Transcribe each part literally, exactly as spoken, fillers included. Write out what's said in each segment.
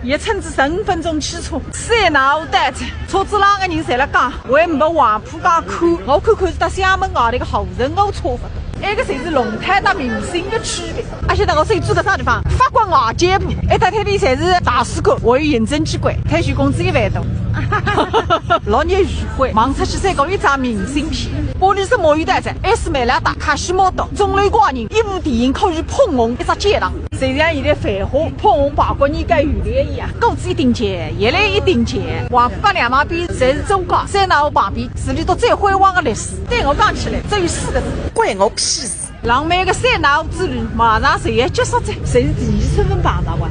也乘仔十五分钟汽车，塞纳河到站，车子浪个人侪辣讲，还没黄浦江看，我看看是到廈门外头个后城河差勿多。埃个侪是龙潭搭明兴个区别。而且呢，我所以住搿只地方，法国外交部，一搭推里侪是大使馆，还有行政机关，退休工资一万多。落日余晖，望出去晒过一张明信片。玻璃是墨鱼蛋仔，还是梅拉达卡西莫多，钟楼怪人，一部电影可以捧红一只教堂。就像现在繁华捧红排骨年糕油条一样，过仔一顶尖，又来一顶尖。黄浦江两旁边侪是中介，塞纳河旁边是里头最辉煌的历史。对我讲起来，只有四个字，关我屁事。浪漫个塞纳河之旅马上就要结束哉，侪是第一身份碰着哇。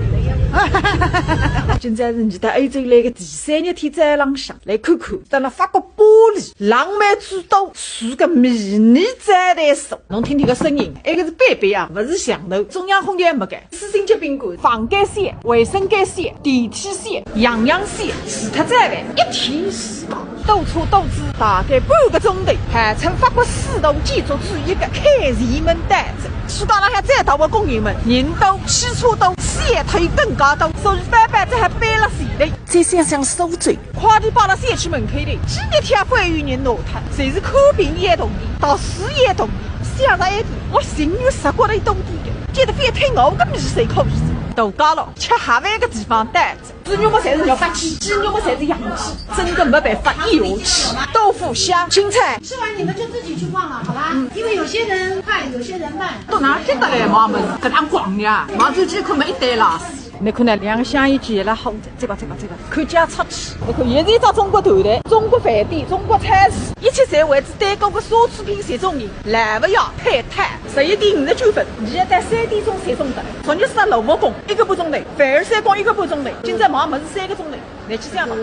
今朝是你到欧洲来个第三日天早浪向，来看看，到了法国巴黎浪漫之都，住个迷你招待所。侬听听搿声音，埃个是贝贝啊，勿是墙头，中央空调没个，四星级宾馆，房间小，卫生间小，电梯小，样样小，除脱早饭一天世界。 堵车堵仔大概半个钟头，号称法国四大建筑之一个凱旋门到站。世界浪向再大个公园门，人多，汽车多，小偷更加多，所以班班只好搬了前头。再想想苏州，快递摆了小区门口头，几日天会有人拿脱，侪是看病也同意，读书也同意，想着埃点，我情愿杀过来多点个，觉得覅推我个米水可以。大街了，吃盒饭个地方到。 猪肉么侪是肉发鸡，鸡肉么侪是羊鸡，真个没办法，一口气。豆腐、虾、青菜，吃完你们就自己去逛了，好吧？因为有些人快，有些人慢。到哪吃得来嘛？么搿样逛呀，望仔去看么一堆啦。侬看呢，两个香烟机也来好着，这个这个这个，看家出去。侬看，也是一只中国团队，中国饭店、中国超市，一切侪为仔单个个奢侈品集中营，来勿要配套。十一点五十九分，现在三点钟才送的，昨日是在罗浮宫一个半钟头，凡尔赛宫一个半钟头，今朝买物事三个钟头。 来去这样吧。